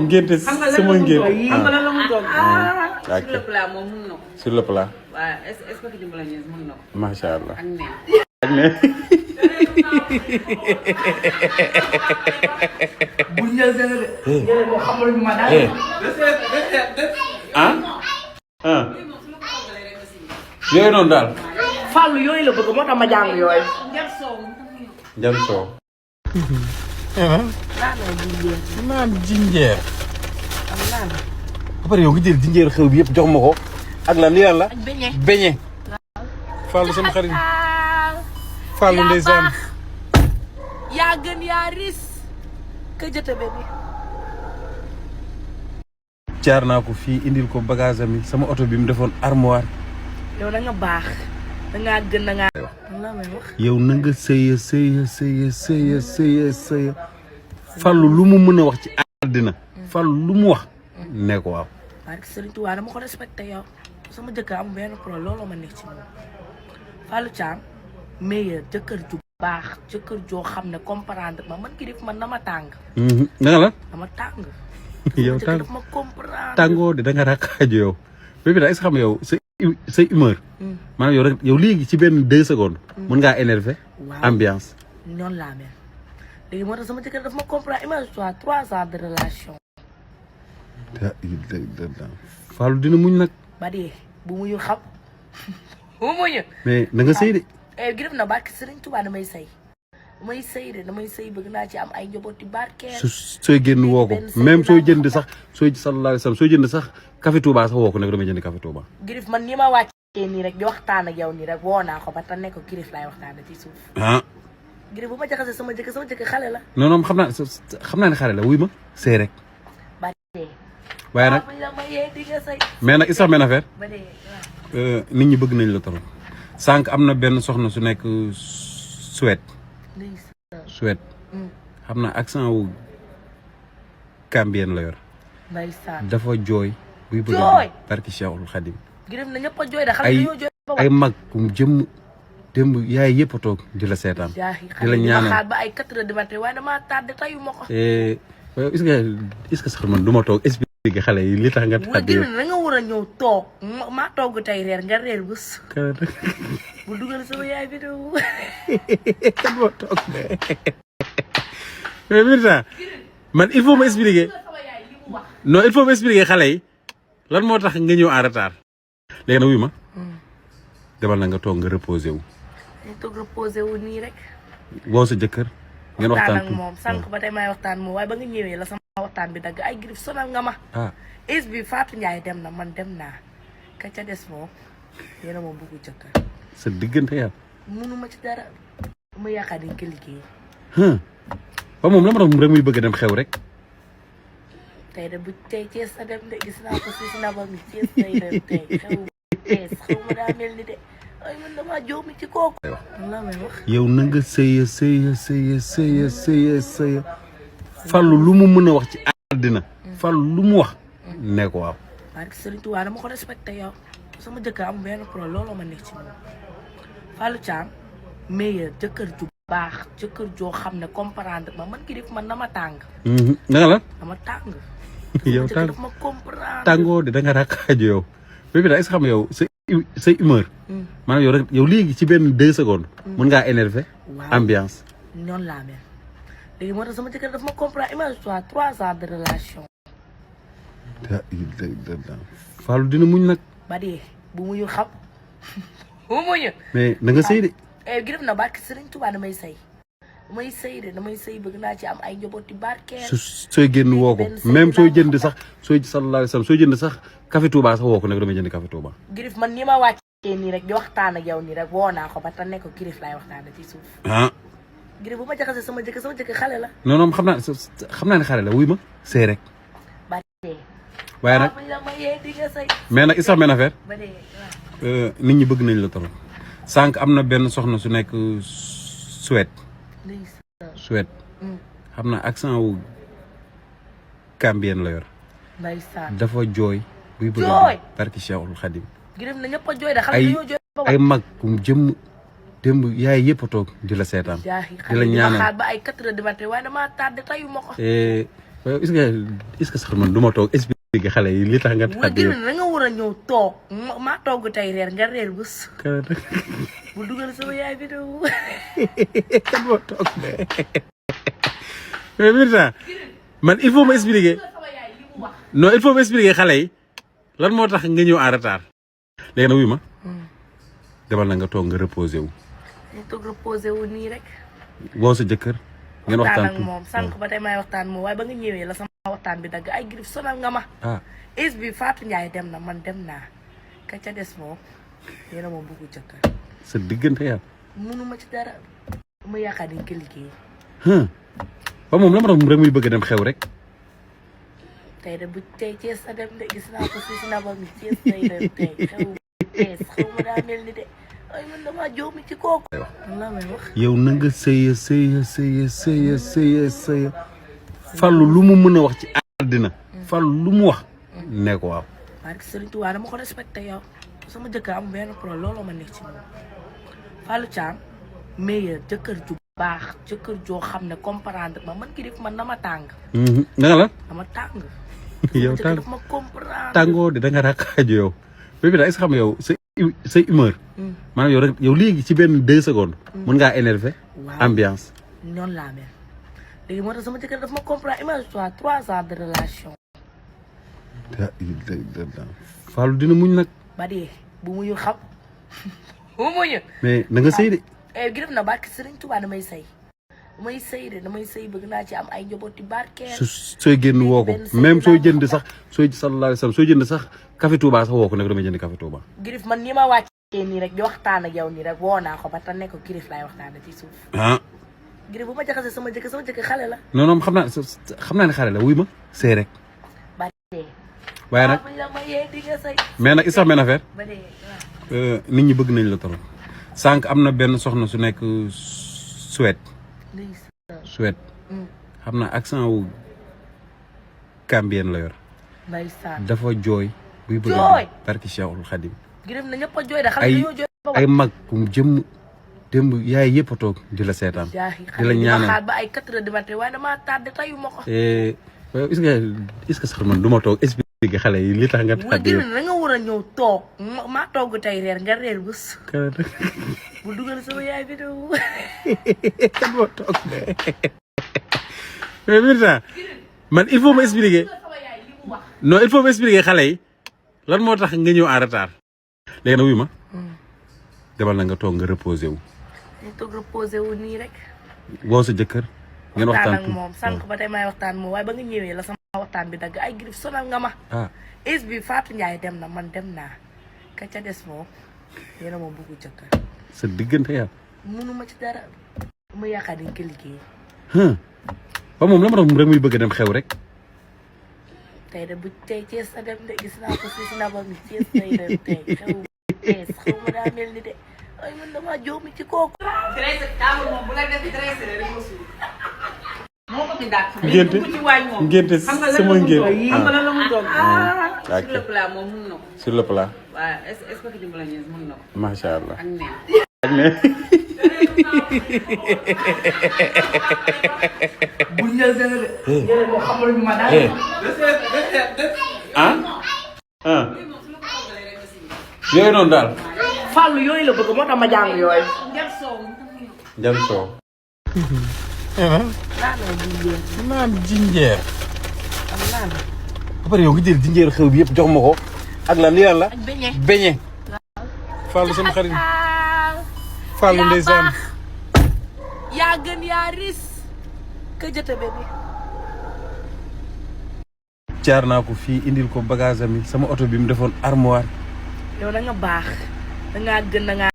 ngénte sama ngénte. xam nga lan la mu doon. sur le plat moom mun na ko. sur le plat. waaw est-ce que bolognaise mun na ko. macha allah. ak neen. ak ne. bu ñëw dëgg de. jërëjëf boo xamul ma daal. yooyu noonu daal. Fallou yooyu la bëgg moo tax ma jàng yooyu. Njam soow. naan jinjeer. ba pare yow nga jël jinjeer xew bi yëpp jox ma ko. ak lan lii lan la. beñe. Fallou sama xarit. Fallou ndeysaan. yaa gën yaa ris. ka jëte bébé. jaar naa ko fii indil ko bagage am yi sama oto bi mu defoon armoire. yow da nga baax. da ngaa gën da ngaa. yow na nga sëya Fallou lu mu mën a wax ci àddina. Fallou lu mu wax. ne ko waaw. parce que Serigne Touba dama ko respecté yow. sama jëkkër am benn problème looloo ma nekk ci moom. Fallou Thiam meilleur jëkkër ju baax jëkkër joo xam ne comprendre ma man kii def man dama tàng. naka la. dama tàng. yow daf ma comprendre. tàngoo de da nga rakkaajo yow. bébé daal est-ce que xam yow sa humeur. maanaam yow rek yow léegi ci benn 2 secondes. mën ngaa énervé. ambiance. noonu laa mel. léegi moo tax sama jëkkër daf ma comprendre imagine-toi 3 ans de relation. Fallou dina muñ nag. ba dee bu muñul xam bu muñul. mais na nga sëy de. gi def na barke Serigne Touba damay sëy. damay sëy de damay sëy bëgg naa ci am ay njabooti barkeel. sooy génn woo ko même sooy jënd sax sooy sallallahu alayhi wasallam sooy jënd sax café Touba sax woo ko nag damay jënd café Touba. Girif man ni ma wàccee nii rek di waxtaan ak yow nii rek woo naa ko ba te ne ko Girif laay waxtaanee ci suuf. Girif bu ma jaxasee sama jëkkër xale la. non non xam naa ne xale la wuy ma sëy rek. ba dee. waaye nag mais nag isax benn affaire. ba dee nit ñi bëgg nañ la trop. sànq am na benn soxna su nekk Suède. Suède. xam naa accent wu Gambien la yor. dafa jooy. buy bëgg a barki Cheikhul Khadim. Girif na ñëpp a jooy da xale dañoo jooy. ay mag jëm démb yaay yëpp a toog di la seetaan. di la ñaanal xaar ba ay 4 heures du matin waaye damaa tardé tayu ma ko. est-ce que sax man du ma toog expliqué xale yi li tax nga. tardé yow da nga war a ñëw toog maa togg tey reer nga reer bés. bu dugal sama yaay vidéo. kan moo toog mais Binta man il faut ma expliquer non il faut ma expliquer xale yi lan moo tax nga ñëw en retard. léegi nag wuy ma. demal na nga toog nga reposé wu. nga toog reposé wu nii rek. woo sa jëkkër. ngeen waxtaan ak moom sànq ba tey may waxtaan moom waaye ba nga ñëwee la sama waxtaan bi dagg ay Girif sonal nga ma. is bi Fatou Ndiaye dem na man dem naa ka ca des moom yéen a ma bëgg jëkkër. sa diggante yàlla. munu ma ci dara. ma yaakaar dañ ko liggéey. waaw moom la ma doon rek muy bëgg a dem xew rek. tey de bu tey Thiès a dem de gis naa ko si nabam yi Thiès lay dem tey xew Thiès xaw ma daa mel ni de ay man damaa jóom ci kooku. la may wax. yow na nga sëya Fallou lu mu mën a wax ci àddina. Fallou lu mu wax. ne ko waaw. parce que Serigne Touba dama ko respecté yow. sama jëkkër am benn problème looloo ma nekk ci moom. Fallou Thiam meilleur jëkkër ju baax jëkkër joo xam ne comprendre ma man kii def man dama tàng. naka la. dama tàng. yow daf ma comprendre. tàngoo de da nga rakkaajo yow. bébé daal est-ce que xam yow sa humeur. maanaam yow rek yow léegi ci benn 2 secondes. mën ngaa énervé. ambiance. noonu laa mel. léegi moo tax sama jëkkër daf ma comprendre imagine-toi 3 ans de relation. Fallou dina muñ nag. ba dee bu muñul xam bu muñul. mais na nga sëy de. gi def na barke Serigne Touba damay sëy. damay sëy de damay sëy bëgg naa ci am ay njabooti barkeel. sooy génn woo ko même sooy jënd sax sooy sallallahu alayhi wasallam sooy jënd sax café Touba sax woo ko nag damay jënd café Touba. Girif man ni ma wàccee nii rek di waxtaan ak yow nii rek woo naa ko ba te ne ko Girif laay waxtaanee ci suuf. Girif bu ma jaxasee sama jëkkër xale la. non non xam naa ne xale la wuy ma sëy rek. ba dee. waaye nag mais nag isax benn affaire. ba dee nit ñi bëgg nañ la trop. sànq am na benn soxna su nekk Suède. Suède. xam naa accent wu Gambien la yor. dafa jooy. buy bëgg a barki Cheikhul Khadim. Girif na ñëpp a jooy da xale dañoo jooy. ay mag jëm démb yaay yëpp a toog di la seetaan. di la ñaanal xaar ba ay 4 heures du matin waaye damaa tardé tayu ma ko. est-ce que sax man du ma toog expliqué xale yi li tax nga tardé. da nga war a ñëw toog maa togg tey reer nga reer bés. bu dugal sama yaay vidéo. kan moo toog mais Binta man il faut ma expliquer non il faut ma expliquer xale yi lan moo tax nga ñëw en retard. léegi nag wuy ma demal na nga toog nga reposé wu. ñu toog reposé wu nii rek. woo sa jëkkër ngeen waxtaan ak moom sànq ba tey may waxtaan moom waaye ba nga ñëwee la sama waxtaan bi dagg ay Griff sonal nga ma. is bi Fatou Ndiaye dem na man dem naa ka ca des moom yéen a ma bëgg jëkkër. sa diggante yàlla. mënuma ci dara ma yaakaar ni nga liggéey. ba moom la ma doon rek muy bëgg dem xew rek. tey de bu tey Thiès sa dem de gis naa ko si sinabam mi Thiès tey dem tey xew Thiès xew ma daa mel ni de ay man damaa joomi ci kooku. la may wax. yow na nga sëya Fallou lu mu mën a wax ci àddina. Fallou lu mu wax. ne ko waaw. parce que Serigne Touba dama ko respecté yow sama jëkkër am benn problème looloo ma nekk ci moom Fallou Thiam meilleur jëkkër ju baax jëkkër joo xam ne comprendre ma man Griff man dama tàng. nga la. dama tàng. yow daf ma comprendre. tàngoo de da nga raakaaju yow. bébé daal est-ce que xam yow sa humeur. maanaam yow rek yow léegi ci benn 2 secondes. mën ngaa énervé. ambiance. noonu laa mel léegi moo tax sama jëkkër daf ma comprendre imagine-toi 3 ans de relation. Fallou dina muñ nag. ba dee bu muñu xam bu muñu. mais na nga sëy de. Griff na barke Serigne Touba damay sëy. damay sëy bëgg naa ci am ay njabooti barkeel. sooy génn woo ko même sooy jënd sax sooy sallallahu alayhi wasallam sooy jënd sax café Touba sax woo ko nag damay jënd café Touba. Griff man ni ma wàccee nii rek di waxtaan ak yow nii rek woo naa ko ba te ne ko Griff laay waxtaan ci suuf. Griff bu ma jaxasee sama jëkkër xale la. non xam naa ne xale la wuy ma sëy rek. waaye nag mais nag isax benn affaire nit ñi bëgg nañ la trop sànq am na benn soxna su nekk Suède xam naa accent wu Gambien la yor dafa jooy buy bëgg a barki Cheikhul Khadim ay mag kum jëm démb yaay yëpp a toog di la seetaan di la ñaanal xaar ba ay 4 heures du matin waaye damaa tardé tayu ma ko est-ce que sax man du ma toog expliqué xale yi li tax nga tardé. da nga war a ñëw toog maa togg tey reer nga reer bés. bu dugal sama yaay vidéo. kan moo toog mais Binta man il faut ma expliquer non il faut ma expliquer xale yi lan moo tax nga ñëw en retard. léegi nag wuy ma demal na nga toog nga reposé wu. ñu toog reposé wu nii rek. woo sa jëkkër. ngeen waxtaan ak moom sànq ba tey may waxtaan moom waaye ba nga ñëwee la sama waxtaan bi dagg ay Griff sonal nga ma. is bi Fatou Ndiaye dem na man dem naa ka ca des moom yéen a ma bëgg jëkkër. sa diggante yàlla. mënuma ci dara ma yaakaar ni nga liggéey. ba moom la ma doon rek muy bëgg dem xew rek. tey de bu tey Thiès sa dem de gis naa ko si sinabam mi Thiès tey dem tey xew Thiès xew ma daa mel ni de ay man damaa joomi ci kooku. ngénte sama ngénte xam nga lan la mun doon. sur le plat moom mun na ko. sur le plat. waaw est-ce que bolognaise mun na ko. macha allah ak neen. ak neen. bu ñëw dana de. jërëjëf moo xamal ñu ma daal. yooyu noonu daal. Fallou yooyu la bëgg moo tax ma jàng yooyu. njam soow. naan jinjeer. am naan. ba pare yow nga jël jinjeer xew bi yëpp jox ma ko. ak lan li lan la. ak beñe. beñe. Fallou sama xarit. Fallou ndeysaan. yaa gën yaa ris. ka jëte bébé. jaar naa ko fii indil ko bagage am sama oto bi mu defoon armoire. yow da nga baax da ngaa gën da ngaa